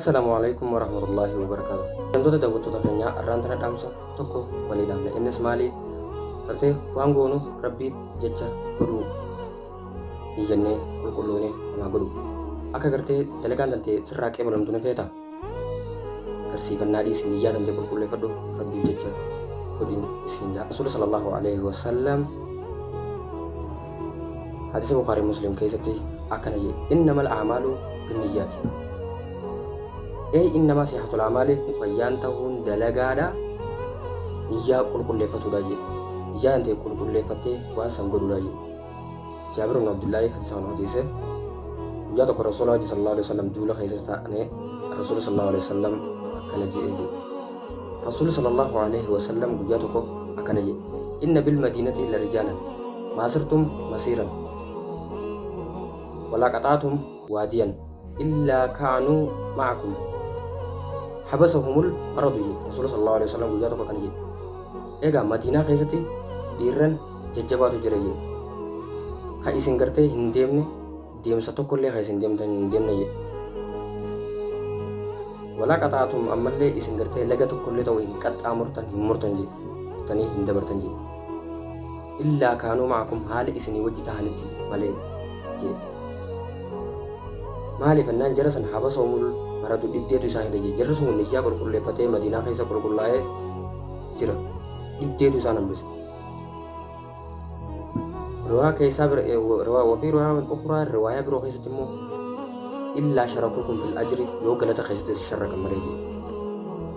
Assalaamu Aleykum Warahmatullaahi Wabarakaatuh. Kabajamtoota daawwattoota keenyaa arraan tana dhaamsa tokko walii dhaamna. Innis maali? Gartee waan goonu Rabbiif jecha godhuu niyyannee qulqulluune namaa godhu. Akka gartee dalagaan tantee sirraa qeebalamtu ni feeta? Garsiifannaa dhiisi niyyaa tantee qulqulleeffadhu Rabbiif jecha godhin isiin jaa. Rasuulli sallallahu alaihi wasallam Hadiisa Bukhaarii Muslim keessatti akkana jedhe innamal a'maalu binniyyaati. Ey innamaa sihatul a'maali fayyaan tahuun dalagaadha niyyaa qulqulleeffatuudha jedhe. Niyyaa tantee qulqulleeffattee waan san godhuudha jedhe. Jaabir ibn Abdullaahi hadiisa kana odeesse. Guyyaa tokko Rasuula wajji sallallahu alaihi wasallam duula keessa taa'anii Rasuula sallallahu alaihi wasallam akkana jedhe jedhe. Rasuulli sallallahu alaihi wasallam guyyaa tokko akkana jedhe. Inna bil madiinati la rijaalan maa sirtum masiiran walaa qaxaatum waadiyan illaa kaanuu ma'akum habasahumul maradu jedhe. Rasuula sallallahu alaihi wasallam guyyaa tokko akkana jedhe. Egaa Madiinaa keessatti dhiirran jajjabaatu jira jedhe. Ka isin gartee hin deemne deemsa tokkollee ka isin deemtan hin deemne jedhe. Walaa qaxaatum ammallee isin gartee laga tokkollee ta'u hin qaxxaamurtan hin murtan jedhe. Murtanii hin dabartan jedhe. Illaa kaanuu ma'akum haala isinii wajji tahanitti malee jedhe. Maaliif ennaan jara san habasahumul maradu dhibdeetu isaan hidhe jedhe. Jarri sun niyyaa qulqulleeffatee Madiinaa keessa qulqullaa'ee jira. Dhibdeetu isaan hambise. Riwaa keessaa bira riwaa wafii riwaa ukhraa riwaayaa biroo keessatti immoo illaa sharakukum fil ajri yoo galata keessatti isin sharrakan malee jedhe.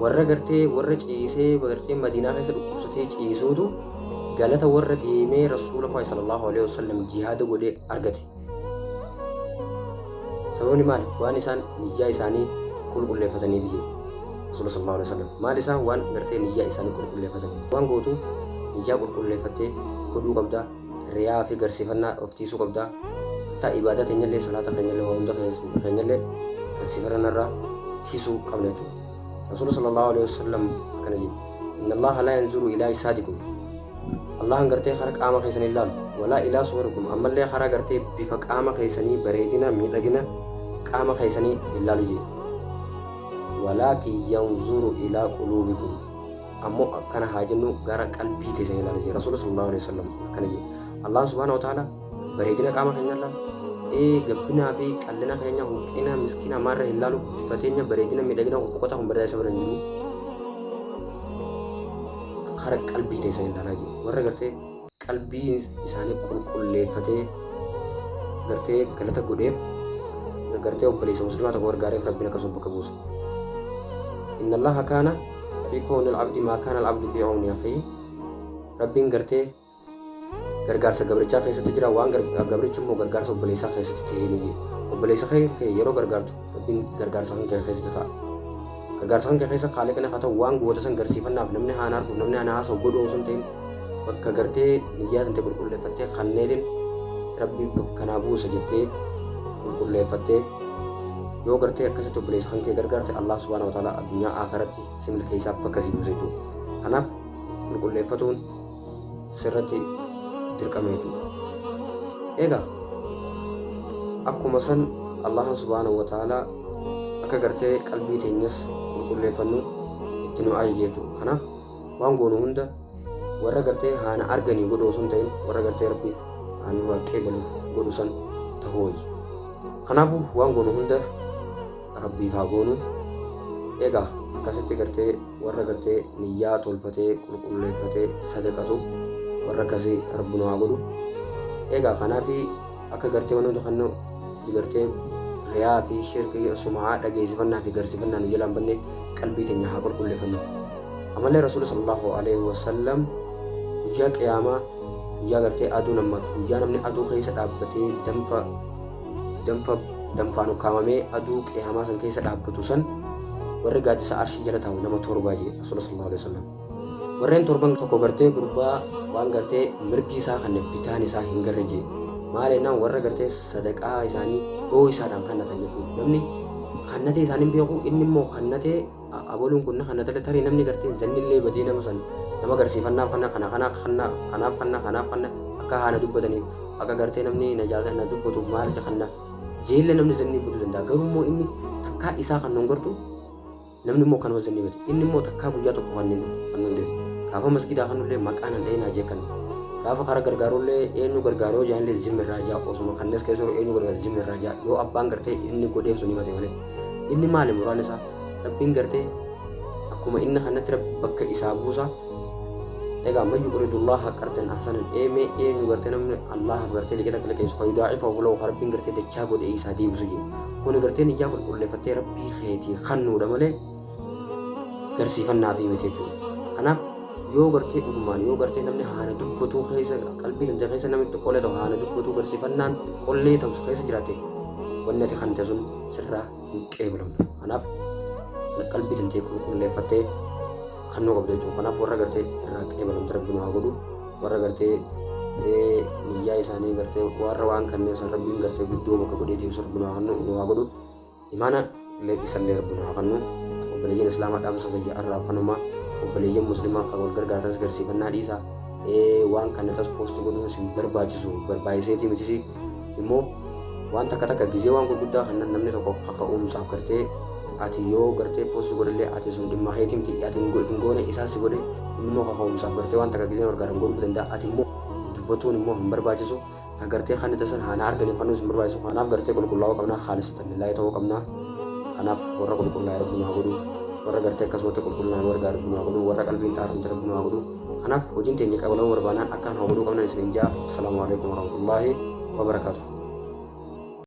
Warra gartee warra ciisee gartee Madiinaa keessa dhukkubsatee ciisuutu galata warra deemee Rasuula sallallahu alaihi wasallam jihaada godhee argate. Sababni maali? Waan isaan niyyaa isaanii qulqulleeffataniif jedhe. Rasuula sallallahu alaihi wasallam. Maal isaan waan gartee niyyaa isaanii qulqulleeffataniif. Waan gootu niyyaa qulqulleeffattee godhuu qabda. Riyaa fi garsiifannaa of tiisuu qabda. Hattaa ibaadaa teenyallee salaata keenyallee waa hunda keenyallee garsiifannaa irraa tiisuu qabna jechuudha. Rasuula sallallahu alaihi wasallam akkana jedhe. Inna Allaha laa yanzuru ilaa ajsaadikum. Allahan gartee kara qaama keessanii hin laalu. Walaa ilaa suwarikum ammallee karaa gartee bifa qaama keessanii bareedina miidhagina qaama keessanii hin laalu jedhe. Walaakin yanzuru ilaa quluubikum ammoo akkana haa jennu gara qalbii teessanii ilaala jedhe. Rasuula sallallahu alaihi wasallam akkana jedhe. Allahan subhaanahu wa ta'ala bareedina qaama keenya hin laalu. Ee gabbinaa fi qallina keenya huqqina miskiina maarra hin laalu bifa teenya bareedina miidhagina fokkota kun bareedaa isa bira hin jiru. Kara qalbii teessan ilaalaa jedhe. Warra gartee qalbii isaanii qulqulleeffatee gartee galata godheef gartee obboleessa muslimaa tokko gargaareef Rabbiin akkasuma bakka buusa. Inna Allaha kaana fi kowni al-abdi maa kaana al-abdu fi awni akhihi. Rabbiin gartee gargaarsa gabrichaa keessatti jira waan gabrichi immoo gargaarsa obboleessaa keessatti ta'ee ni jedhe. Obboleessa kee yeroo gargaartu Rabbiin gargaarsa kan kee keessatti ta'a. Gargaarsa kan kee keessa Khaaliqni haa ta'u waan goota san garsiifannaaf namni haa na arguuf namni haa na haasa'u godhu osoo hin ta'in bakka gartee niyyaa tante qulqulleeffattee kanneetiin Rabbi bakka naa buusa jettee qulqulleeffattee yoo gartee akkasitti obboleessa kan kee gargaarte Allah subhaanahu wa ta'ala addunyaa akhiratti si milkeessaa bakka si buusa jechuudha. Kanaaf qulqulleeffatuun sirratti dirqama jechuudha. Egaa akkuma san Allahan subhaanahu wa ta'ala akka gartee qalbii teenyas qulqulleeffannu itti nu ajaje jechuudha. Kanaaf waan goonu hunda warra gartee haana arganii godhu osoo hin ta'in warra gartee Rabbi haa nurraa qeebaluuf godhu san tahuu wayya. Kanaafuu waan goonu hunda Rabbiif haa goonu. Egaa akkasitti gartee warra gartee niyyaa tolfatee qulqulleeffatee sadaqatu warra akkasii Rabbi nu haa godhu. Egaa kanaafi akka gartee wanni nuti kannu gartee riyaa fi shirkii sumaa dhageessifannaa fi garsiifannaa nu jalaan banne qalbii teenya haa qulqulleeffannu. Amallee Rasuulli sallallahu alaihi wasallam guyyaa qiyaamaa guyyaa gartee aduun hammatu guyyaa namni aduu keessa dhaabbatee danfa danfa danfaan ukkaamamee aduu qiyaamaa san keessa dhaabbatu san warri gaaddisa arshii jala taa'u nama torbaa jedhe Rasuula sallallahu alaihi wasallam. Warreen torban tokko gartee gurbaa waan gartee mirgi isaa kanne bitaan isaa hin garre jedhe. Maal jennaan warra gartee sadaqaa isaanii dhoo isaadhaan kannatan jechuudha. Namni kannatee isaanii hin beeku inni immoo kannatee abaluun kun na kannatale tarii namni gartee zannillee badee nama san nama garsiifannaaf kana kana kanaaf kanna kanaaf kanna kanaaf kanna akka haana dubbataniif akka gartee namni na jaalatan na dubbatuuf maal kanna Jeellee namni zannii godhuu danda'a. Garuu immoo inni takkaa isaa kan nun gartu, namni immoo kanuma zannii bate. Inni immoo takkaa guyyaa tokko kan inni kan nun deemu. Gaafa masgidaa kanullee maqaan hin dhayinaa jee kan. Gaafa karaa gargaarullee eenyu gargaaroo jaanillee zimirraa jaa, osuma kannes keessa jiru eenyu gargaara zimirraa jaa, yoo abbaan gartee inni godheef sun himate malee. Inni maali muraan isaa? Rabbiin gartee akkuma inni kanatti Rabbi bakka isaa buusa. Egaa man yuqridullaha qardan ahsanan, eemee eenyu gartee namni Allahaaf gartee liqii takka liqeessu, fayudaa'ifahu lahu, Rabbiin gartee dachaa godhee isaa deebisu jedhu. Kuni gartee niyyaa qulqulleeffattee Rabbii keetii kannuudha malee garsiifannaa fi miti jechuudha. Kanaaf yoo gartee dhugumaan yoo gartee namni haana dubbatuu keessa qalbii tante keessa namni xiqqoolee ta'u haana dubbatuu garsiifannaan xiqqoolee ta'u keessa jiraate, wanni ati kante sun sirraa hin qeebalamtu. Kanaaf qalbii tantee qulqulleeffattee kannuu qabda jechuudha. Kanaaf warra gartee irraa qeebalamte Rabbi nu haa godhu. Warra gartee niyyaa isaanii gartee warra waan kanneen san Rabbiin gartee guddoo bakka godhee deebisu Rabbi nu haa kennu, nu haa godhu. Imaana illee isallee Rabbi nu haa kennu. Obboleeyyan Islaamaa, dhaamsa kiyya irraa kanuma. Obboleeyyan Muslimaa kan wal gargaartanis garsiifannaa dhiisaa. Waan kana tas post godhuun isin barbaachisu barbaachiseetii mitisi immoo waan takka takka gizee waan gurguddaa kan namni tokko kaka'umsaaf gartee ati yoo gartee post godhallee ati sun dhimma keetii miti. Ati hin goone, isaa si godhe, inni immoo kaka'umsaaf gartee waan takka gizeen gargaaran godhuu danda'a. Ati immoo dubbatuun immoo hin barbaachisu. Ta gartee kan itti san haana arganiif kanuus hin barbaachisu. Kanaaf gartee qulqullaa'uu qabna, haalisatan lillaahi ta'uu qabna. Kanaaf warra qulqullaa'e Rabbi nu haa godhu. Warra gartee akkasumatti qulqullinaan warra Rabbi nu haa godhu. Warra qalbiin xaaramte Rabbi nu haa godhu. Kanaaf hojiin teenya qabalamuu barbaanaan akkaan haa godhuu qabnan isiniin jaa. Assalaamu alaikum warahmatullaahi wabarakaatuh.